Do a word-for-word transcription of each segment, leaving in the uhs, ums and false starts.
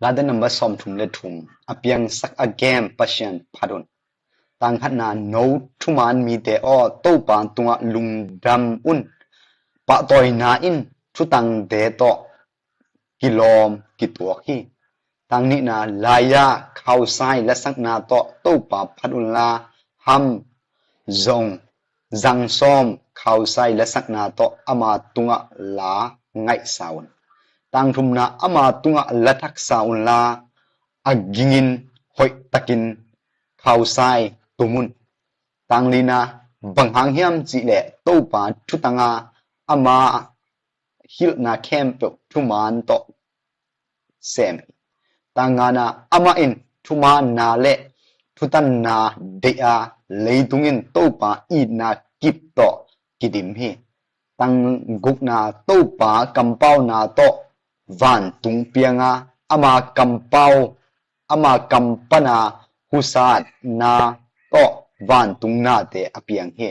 Late number sawmthum le thum. A piangsak a gem Pasian phat un. Tang khatna, no thuman mite aw, Topa tungah lungdam un. Pahtawina in thutangte tawh kilawm kituak hi. Tang nihna, lai-ah khausai lasakna tawh Topa phat unla, ham, zong, zang sawm khausai lasakna tawh ama tungah la ngaihsa un. Tang thumna, ama tungah la thaksa unla, a gingin hoihtakin khausai tum un. Tang lina, bang hang hiam cihleh Topa thutanga ama hilhna khempeuh thuman tawh sem hi. Tang ngana, amah in thumanna le thutanna deih a, leitung in Topa itna kip tawh kidim hi. Tang gukna, Topa kampauna tawh vantung pianga, ama kampau, ama kam pana husatna tawh vantung nate a piang hi.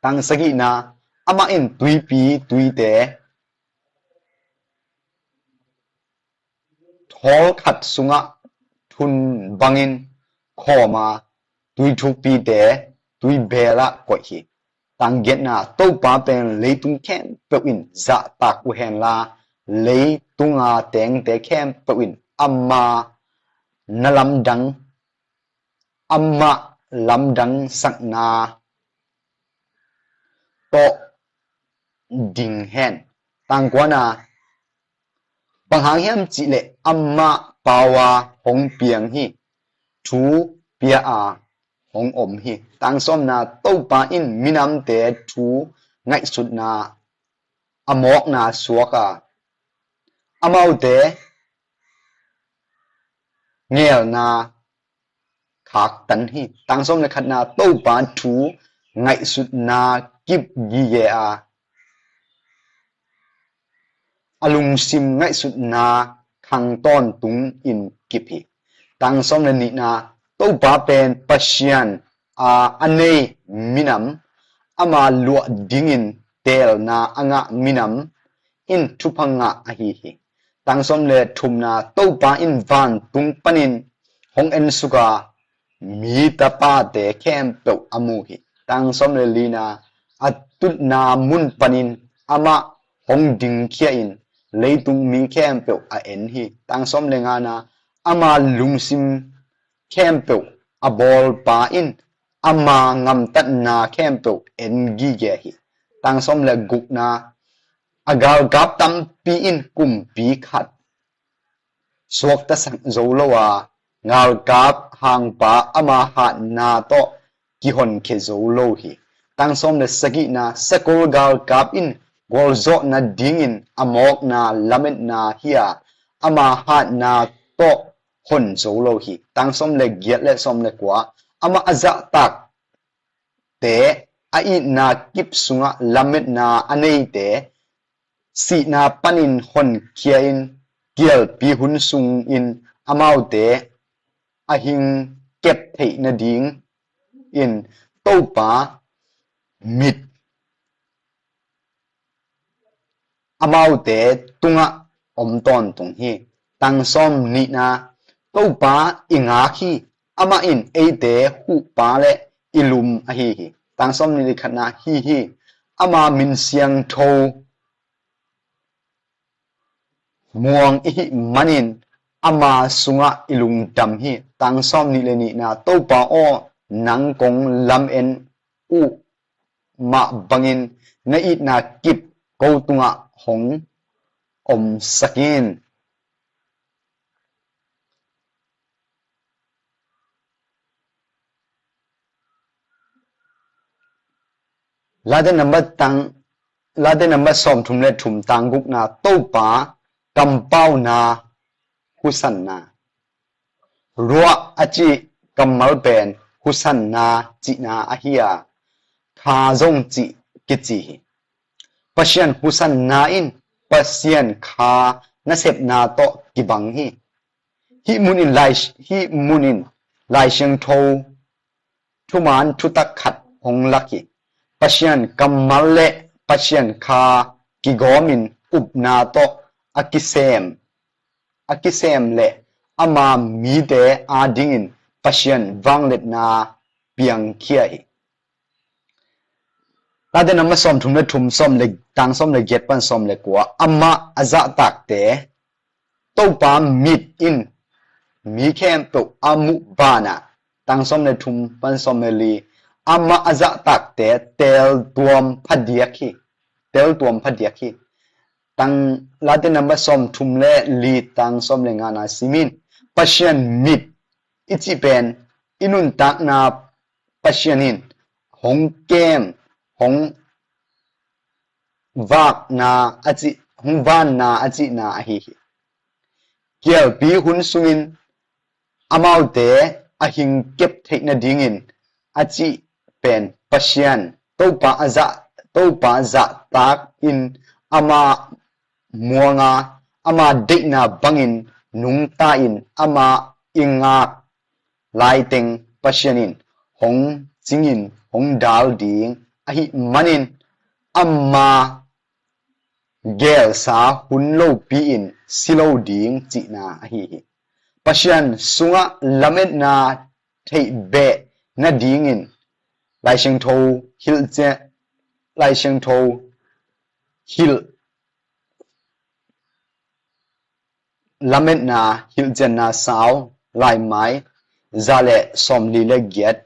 Tang sagihna, amah in tuipi tuite thawl khat sungah thun bangin khawma, tuithukpite tuibelah koih hi. Tang giatna, Topa pen leitung khempeuh in zahtak uh henla, leitunga tengte khempeuh in ama na lamdang, amah lamdang sakna tawh ding hen. Tang kuana, bang hang hiam cihleh amah pau a hong piang hi, thu pia a hong om hi. Tang sawmna, Topa in minamte thu ngaihsutna a mawkna suak a, amaute ngelna khaktan hi. Tang sawm le khatna, Topa thu ngaihsutna kip gige a, a lungsim ngaihsutna khang tawntung in kip hi. Tang sawm le nihna, Topa pen Pasian a, a nei minam, ama luah dingin teelna a ngah minam in thupha ngah ahi hi. Tang sawm le thumna, Topa in vantung panin hong ensuk a, mi tapate khempeuh a mu hi. Tang sawm le lina, a tutna mun panin amah hong dingkhia in leitung mi khempeuh a en hi. Tang sawm le ngana, ama lungsim khempeuh a bawlpa in ama ngamtatna khempeuh en gige hi. Tang sawm le gukna, a galkap tampi in kumpi khat suaktasak zo lo a, galkap hangpa ama hatna tawh kihonkhia zo lo hi. Tang sawm le sagihna, sakol galkap in gualzawhna dingin a mawkna lametna hi a, ama hatna tawh hon zo lo hi. Tang sawm le giat le sawm le kua, amah a zahtakte, a itna kip sungah lametna a neite, sihna panin honkhia in kialpi hun sungin amaute a hing kep theih nading in Topa mit amaute tungah om tawntung hi. Tang sawm nihna, Topa i ngak hi, amah in eite huhpa le i lum ahi hi. Tang sawm nih le khatna, hi hi, ama min siangtho muang i hih manin ama sungah i lungdam hi. Tang sawm nih le nihna, Topa aw, nang kong lamen uh mah bangin na itna kip ko tungah hong omsak in. Late number tang, Late number sawmthum le thum, tang gukna, Topa kampauna husanna. Ruah a cih kammal pen husanna cihna ahi a, kha zong cih kici hi. Pasian husanna in Pasian kha nasepna tawh kibang hi. Hih mun in lai, hih mun in Lai Siangtho thuman thutak khat hong lak hi. Pasian kammal le Pasian kha kigawmin upna tawh a kisem a kisem le ama mite adingin Pasian vangliatna piangkhia hi. Late namba sawmthum le thum, sawm le, tang sawm le giat pan sawm le kua. Amah a zahtakte Topa mit in mi khempeuh a muh banah, tang sawm le thum pan sawm le li. Amah a zahtakte teltuam phadiak hi. Teltuam phadiak hi. Tang, Late namba sawmthum le li, tang sawm le ngana simin. Pasian mit i cih pen i nuntakna Pasian in hong kem, hong vakna a cih, hong vanna a cihna ahi hi. Kialpi hun sungin amaute a hing kep theih nadingin a cih pen Pasian, Topa a zah, Topa zahtak in ama muanga, ama deihna bangin nungta in ama i ngak laiteng Pasian in hong cingin hong dal ding ahih manin ama gelsa hun lopi in si lo ding cihna ahi hi. Pasian sungah lametna theih beh nadingin Lai Siangtho hilh cian, Lai Siangtho hilh lametna hilhcianna sau, Laimai za le sawmli le giat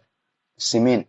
simin.